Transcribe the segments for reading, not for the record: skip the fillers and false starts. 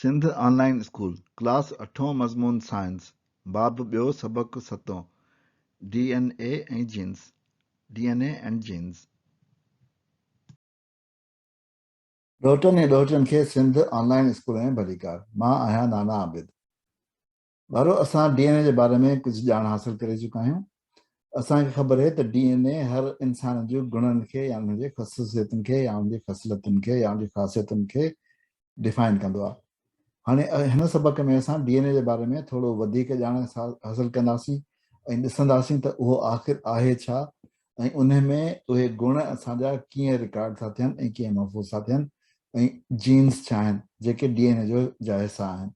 سنڌ آن line school, class اٺون مضمون science, باب ٻيو سبق ستون، D N A ۽ genes, DNA and Genes. ڏوهٽن ۽ ڏوهٽين کي سنڌ آن لائين اسڪول ۾ ڀليڪار. مان آهيان نانا عابد. ٻارو اسان ڊي اين اي جي باري ۾ ڪجهه ڄاڻ حاصل ڪري چڪا آهيون. اسان کي خبر اهي ته ڊي اين اي هر انسان جي گڻن کي يا ان جي خصوصيتن کي يا ان جي خصلتن کي يا ان جي خاصيتن کي ڊفائن ڪندو آهي. هاڻي هن سبق ۾ اسان ڊي اين اي جي باري ۾ ٿورو وڌيڪ ڄاڻ حاصل ڪنداسين ۽ ڏسنداسين ته اهو آخر آهي ڇا ۽ ان ۾ اهي گڻ اسان جا ڪيئن رڪارڊ ٿا ٿين ۽ ڪيئن محفوظ ٿا ٿين ۽ جينز ڇا آهن جيڪي ڊي اين اي جو جا حصا آهن.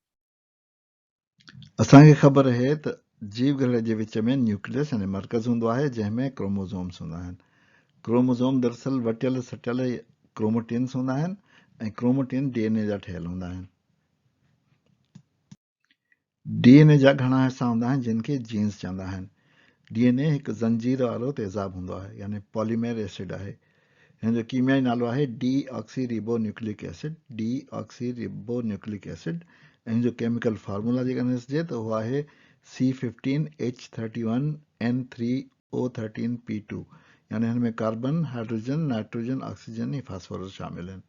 اسان کي خبر اهي ته جيو گهرڙي جي وچ ۾ نيوڪليس يعني مرڪز هوندو آهي جنهن ۾ ڪروموزومز هوندا آهن. ڪروموزوم دراصل وٽيل سٽيل ڪروموٽينز هوندا آهن ۽ ڪروموٽين ڊي اين اي جا ٺهيل هوندا آهن. ڊي اين اي جا گهڻا حصا هوندا آهن جن کي جينز چوندا آهن. ڊي اين اي هڪ زنجير وارو تيزاب هوندو آهي يعني پوليمير ايسڊ آهي. هن جو ڪيميائي نالو آهي deoxyribonucleic acid, deoxyribonucleic acid, ۽ هن جو ڪيميڪل فارمولا جيڪڏهن ڏسجي ته اهو آهي C fifteen H thirty one N three O thirteen P two يعني هن ۾ carbon, hydrogen, nitrogen, oxygen ۽ phosphorus شامل آهن.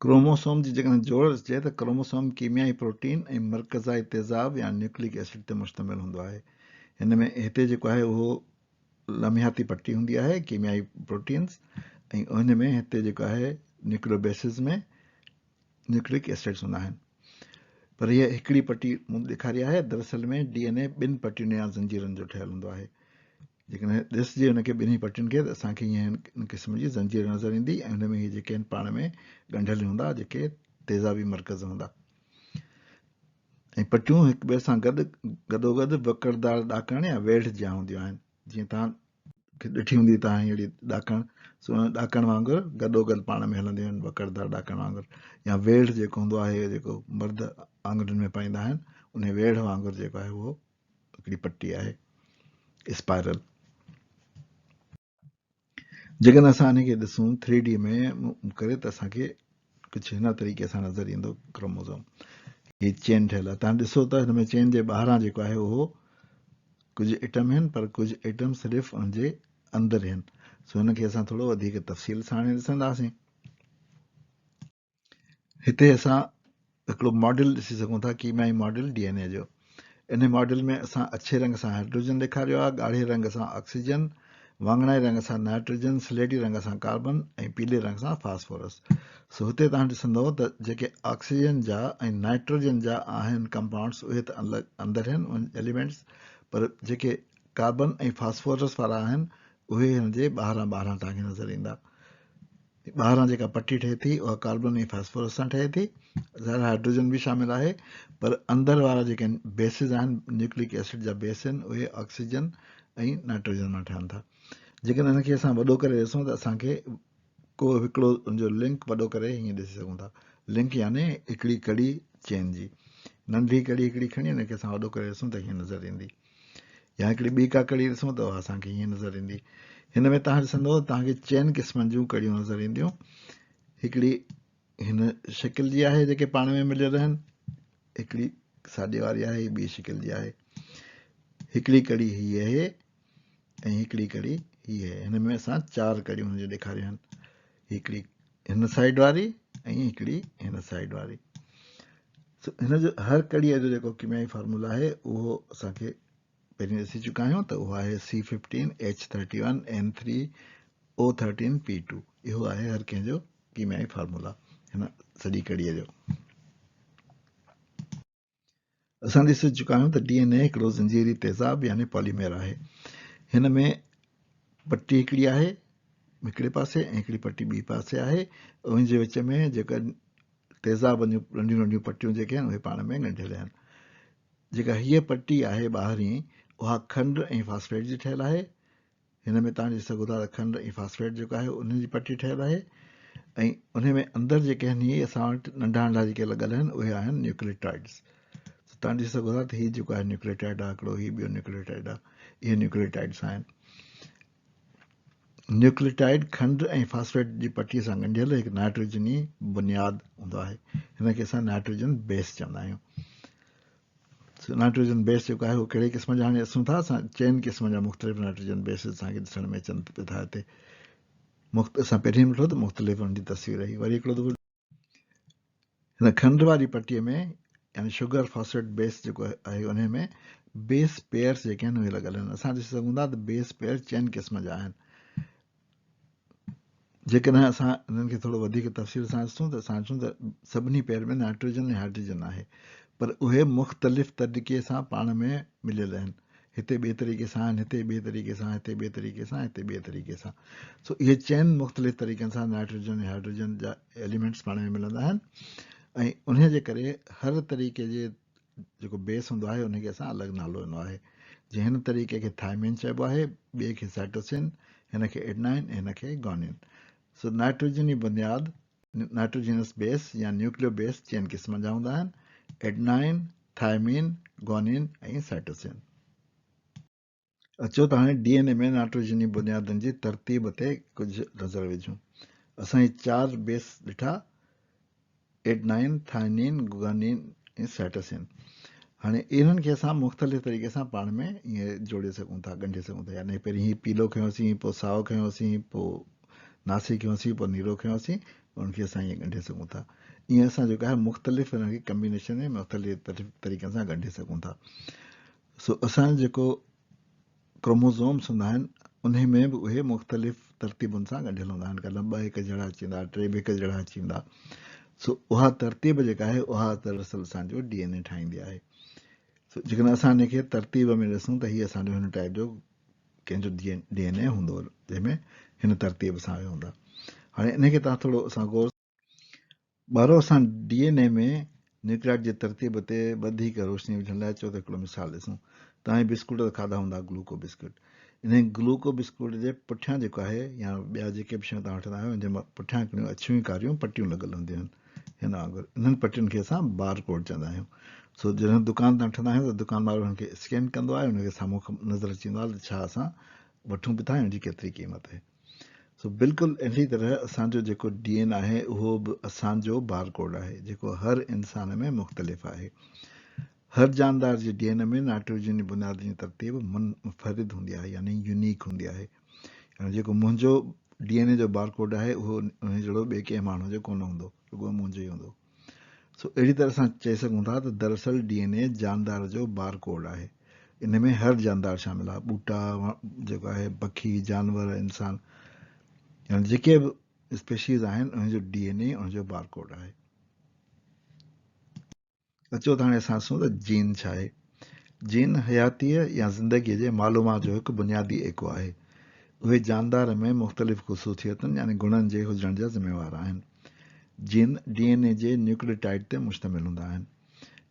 ڪروموسوم جي جيڪڏهن جوڙ ڏسجي ته ڪروموسوم ڪيميائي پروٽين ۽ مرڪزائي تيزاب يا نيوڪليڪ ايسڊ تي مشتمل هوندو آهي. هن ۾ هتي جيڪو آهي اهو لمحياتي پٽي هوندي آهي ڪيميائي پروٽينز ۽ ان ۾ هتي جيڪو آهي نيوڪليوبيسز ۾ نيوڪليڪ ايسڊز هوندا آهن. پر هيء هڪڙي پٽي مون ڏيکاري آهي دراصل ۾ ڊي اين اي ٻن پٽين يا زنجيرن جو ٺهيل هوندو آهي. جيڪڏهن ڏسجي ان کي ٻنهي پٽين کي ته اسان کي ائين هن قسم جي زنجير نظر ايندي ۽ هن ۾ هي جيڪي آهن پاڻ ۾ ڳنڍيل هوندا جيڪي تيزابي مرڪز هوندا ۽ پٽيون هڪ ٻئي سان گڏ گڏوگڏ وڪڙدار ڏاڪڻ يا ويڙهه جيان هونديون آهن جيئن توهان کي ڏٺي هوندي توهان اهڙي ڏاڪڻ سو ان ڏاڪڻ وانگر گڏوگڏ پاڻ ۾ هلنديون آهن وڪڙدار ڏاڪڻ وانگر يا ويڙهه جيڪو هوندو آهي جيڪو مرد آڱرين ۾ پائيندا آهن ان ويڙهه وانگر جيڪو آهي اهو هڪڙي پٽي آهي اسپائرل. جيڪڏهن اسان ان کي ڏسون ٿري ڊي ۾ ڪري ته اسان کي ڪجهه هن طريقي سان نظر ايندو ڪروموزوم هي چين ٺهيل آهي تان ڏسو ته هن ۾ چين جي ٻاهران جيڪو آهي اهو ڪجهه ايٽم آهن پر ڪجهه ايٽم صرف ان جي اندر آهن سو هن کي اسان ٿورو وڌيڪ تفصيل سان هاڻي ڏسنداسين. هتي اسان هڪڙو ماڊل ڏسي سگهون ٿا ڪيميائي ماڊل ڊي اين اي جو. انهي ماڊل ۾ اسان اڇي رنگ سان هائڊروجن ڏيکاريو آهي، ڳاڙهي رنگ سان آڪسيجن، واڱڻائي رنگ سان نائٽروجن، سليٽي رنگ سان ڪاربن ۽ پيلي رنگ سان فاسفورس. سو هتي توهان ڏسندؤ ته جيڪي آڪسيجن جا ۽ نائٽروجن جا آهن ڪمپائونڊس اهي ته اندر آهن ايليمينٽس پر جيڪي ڪاربن ۽ فاسفورس وارا آهن اهي هن جي ٻاهران ٻاهران توهان کي نظر ايندا. ٻاهران جيڪا پٽي ٺهي ٿي اها ڪاربن ۽ فاسفورس سان ٺهي ٿي ظاهر هائڊروجن به شامل آهي پر اندر وارا جيڪي بيسز آهن نيوڪليڪ ايسڊ جا بيس آهن اهي آڪسيجن ۽ نائٽروجن مان ٺهن ٿا جيڪڏهن ان کي اسان وڏو ڪري ڏسون ته اسان کي ڪو هڪڙو ان جو لنڪ وڏو ڪري هيئن ڏسي سگهون ٿا لنڪ يعني هڪڙي ڪڙي چين جي ننڍي ڪڙي هڪڙي کڻي ان کي اسان وڏو ڪري ڏسون ته هيئن نظر ايندي يا هڪڙي ٻي ڪا ڪڙي ڏسون ته اها اسان کي هيئن نظر ايندي. هن ۾ توهان ڏسندو ته توهان کي چئن قسمن جون ڪڙيون نظر اينديون. هڪڙي هن شڪل جي آهي جيڪي پاڻ ۾ مليل آهن، هڪڙي ساڄي واري آهي، هي ٻي شڪل جي آهي. هڪڙي ڪڙي هي آهي ۽ هڪڙي ڪڙي هي آهي. هن ۾ اسان چار ڪڙيون هن جون ڏيکاريون آهن. هڪڙي هن سائيڊ واري ۽ هڪڙي هن سائيڊ واري. سو هن جو هر ڪڙيء جو جيڪو ڪيميائي فارمولا آهي اهو اسان کي پهرين ڏسي چڪا آهيون ته اهو آهي C fifteen H thirty one N three O thirteen P two اهو آهي هر ڪنهن جو ڪيميائي فارمولا هن سڄي ڪڙيء جو. اسان ڏسي چڪا آهيون ته ڊي اين اي هڪڙو زنجيري تيزاب يعني پوليمير آهي. هن ۾ پٽي هڪڙي آهي هڪڙي پاسي ۽ هڪڙي پٽي ٻي پاسي آهي. انهن جي وچ ۾ جيڪا تيزاب جون ننڍيون ننڍيون پٽيون جيڪي آهن اهي پاڻ ۾ ڳنڍيل آهن. جيڪا هيء پٽي آهي ٻاهرين اها کنڊ ۽ فاسفيٽ جي ٺهيل آهي. هن ۾ توهان ڏسي سگهو ٿا ته کنڊ ۽ فاسفيٽ جيڪو آهي ان جي پٽي ٺهيل آهي ۽ ان ۾ اندر جيڪي آهن هي اسان وٽ ننڍا ننڍا جيڪي لڳل آهن اهي آهن نيوڪليوٽائڊس. توهان ڏسي سگهو ٿا ته هي جيڪو آهي نيوڪليوٽائڊ آهي هڪڙو، هي ٻيو نيوڪليوٽائڊ آهي، اهي نيوڪليوٽائڊس آهن. نيوڪليٽائيڊ کنڊ ۽ فاسفيٽ جي پٽي سان ڳنڍيل هڪ نائٽروجني بنياد هوندو آهي. هن کي اسان نائٽروجن بيس چوندا آهيون. نائٽروجن بيس جيڪو آهي اهو ڪهڙي قسم جا هاڻي ڏسون ٿا اسان چئن قسم جا مختلف نائٽروجن بيس اسان کي ڏسڻ ۾ اچن ٿا هتي اسان پهرين ڏٺو ته مختلف ان جي تصوير هئي وري هڪڙو دفعو هن کنڊ واري پٽيء ۾ يعني شگر فاسفيٽ بيس جيڪو آهي انهي ۾ بيس پيئرس جيڪي آهن اهي لڳل آهن. اسان ڏسي سگهون ٿا ته بيس پيئر چئن قسم جا آهن. جيڪڏهن اسان انهن کي ٿورو وڌيڪ تفصيل سان ڏسون ته اسان ڏسون ته سڀني پيئر ۾ نائٽروجن ۽ هائڊروجن آهي پر اهي مختلف طريقي سان پاڻ ۾ مليل آهن. هتي ٻئي طريقي سان آهن، هتي ٻئي طريقي سان، هتي ٻئي طريقي سان، هتي ٻئي طريقي سان. سو اهي چئن مختلف طريقن سان نائٽروجن ۽ هائڊروجن جا ايليمينٽس پاڻ ۾ ملندا آهن ۽ انهي جي ڪري هر طريقي جي جيڪو بيس هوندو آهي ان کي اسان الڳ نالو ڏنو آهي. جيئن هن طريقي کي ٿائمين چئبو آهي، ٻئي کي سائٽوسين، هن کي ايڊنائن ۽ هن کي گونين. سو نائٽروجني بنياد نائٽروجنس بيس يا نيوڪليو بيس چئن قسمن جا هوندا آهن، ايڊنائن، ٿائمين، گونين ۽ سائٽوسين. اچو ته هاڻي ڊي اين اي ۾ نائٽروجني بنيادن جي ترتيب تي ڪجهه نظر وجهون. اسان هي چار بيس ڏٺا، ايڊنائن، ٿائنين، گونين ۽ سائٽوسين. هاڻي انهن کي اسان مختلف طريقي سان پاڻ ۾ ائين جوڙي سگهون ٿا، ڳنڍي سگهون ٿا. يعني پهرين هي پيلو کنيوسين، پوء سائو کنيوسين، پوء ناسي کنيوسين پوء نيرو کنيوسين ان کي اسان ائين ڳنڍي سگهون ٿا ائين اسان جيڪو آهي مختلف انهن کي ڪمبينيشن ۾ مختلف طريقن سان ڳنڍي سگهون ٿا سو اسان جيڪو ڪروموزومس هوندا آهن انهي ۾ به اهي مختلف ترتيبن سان ڳنڍيل هوندا آهن ڪڏهن ٻه هڪ جهڙا اچي ويندا ٽي به هڪ جهڙا اچي ويندا سو اها ترتيب جيڪا آهي اها دراصل اسان جو ڊي اين اي ٺاهيندي آهي سو جيڪڏهن اسان ان کي ترتيب ۾ ڏسون ته هي اسان جو هن ٽائپ جو ڪنهن جو ڊي اين اي هوندو جنهن ۾ هن ترتيب سان اهي هوندا هاڻي ان کي تان ٿورو اسان غور ٻارو اسان ڊي اين اي ۾ نيوڪليائڊ جي ترتيب تي وڌيڪ روشني وجهڻ لاء چئو ته هڪڙو مثال ڏسون تان هي بسڪوٽ ته کاڌا هوندا گلوڪو بسڪوٽ انهي گلوڪو بسڪوٽ جي پٺيان جيڪو آهي يا ٻيا جيڪي به شيون تان وٺندا آهيو ان جي پٺيان هڪڙيون اڇيون ڪاريون پٽيون لڳل هونديون آهن هن وانگر انهن پٽين کي اسان بار ڪوڊ چوندا آهيون. سو جڏهن دڪان تان وٺندا آهيون ته دڪان وارو انهن کي اسڪين ڪندو آهي ان کي سامهون نظر اچي ويندو آهي ته ڇا اسان وٺون به ٿا ۽ ان جي ڪيتري قيمت آهي. سو بلڪل اهڙي طرح اسان جو جيڪو ڊي اين آهي اهو به اسان جو بار ڪوڊ آهي جيڪو هر انسان ۾ مختلف آهي. هر جاندار جي ڊي اين ۾ نائٽروجني بنيادن جي ترتيب منفرد هوندي آهي يعني يونيڪ هوندي آهي. يعني جيڪو منهنجو ڊي اين اي جو بارڪوڊ آهي اهو انهي جهڙو ٻئي ڪنهن ماڻهو جو ڪونه هوندو رڳو منهنجو ئي هوندو. سو اهڙي طرح سان چئي سگهون ٿا ته دراصل ڊي اين اي جاندار جو بارڪوڊ آهي. ان ۾ هر جاندار شامل آهي ٻوٽا جيڪو آهي پکي جانور انسان يعني جيڪي به اسپيشيز آهن انهن جو ڊي اين اي ان جو بارڪوڊ آهي. اچو ته هاڻي اسان ڏسون ته جين ڇا آهي. جين حياتيء يا زندگيء جي معلومات جو هڪ بنيادي ايڪو آهي. اهي جاندار ۾ مختلف خصوصيتن يعني گڻن جي هجڻ جا ذميوار آهن. جين ڊي اين اي جي نيوڪليوٽائيڊ تي مشتمل هوندا آهن.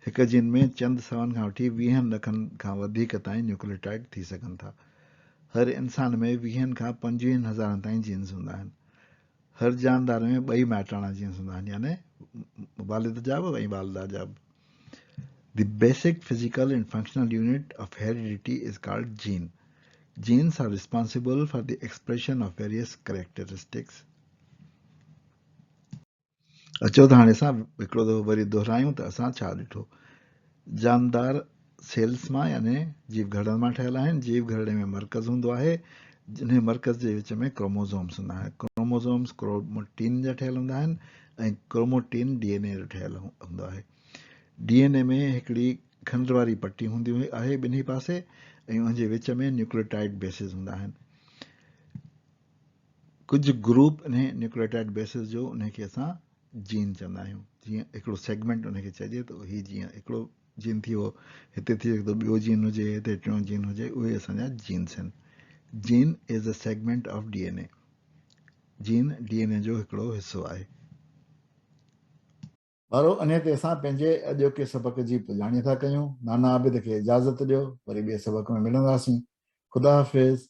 هڪ جين ۾ چند سون کان وٺي ويهن لکن کان وڌيڪ تائين نيوڪليوٽائيڊ ٿي سگهن ٿا. هر انسان ۾ ويهن کان پنجويهن هزارن تائين جينز هوندا آهن. هر جاندار ۾ ٻئي مائٽاڻا جينز هوندا آهن يعني والد جا به ۽ والده جا به. The basic physical and functional unit of heredity is called gene. Genes are responsible for the expression of various characteristics. اچو ته هاڻي اسان هڪڙو دفعو وري دهرايون ته اسان ڇا ڏٺو. جاندار سيلز مان يعني جيو گهرڙن مان ٺهيل آهن. جيو گهرڙي ۾ مرڪز هوندو آهي، جنهن مرڪز جي وچ ۾ ڪروموزومز هوندا آهن. ڪروموزومز ڪروموٽين جا ٺهيل هوندا آهن ۽ ڪروموٽين ڊي اين اي جو ٺهيل هوندو آهي. ڊي اين اي ۾ هڪڙي کنڊ واري پٽي هوندي آهي ٻنهي پاسي ۽ ان جي وچ ۾ نيوڪليوٽائيڊ بيسز هوندا آهن. ڪجهه گروپ انهي نيوڪليوٽائيڊ بيسز جو انهي کي اسان جين چوندا آهيون. جيئن هڪڙو سيگمينٽ ان کي چئجي ته هي جيئن هڪڙو جين ٿي ويو، هتي ٿي سگهي ٿو ٻيو جين هجي، هتي ٽيون جين هجي، اهي اسان جا جينس آهن. Gene is a segment of D N A. Gene D N اي جو هڪڙو حصو آهي. ٻارو انهي تي اسان پنهنجي اڄوڪي سبق جي پڄاڻي ٿا ڪيون. نانا عابد کي اجازت ڏيو، وري ٻئي سبق ۾ ملنداسين. خدا حافظ.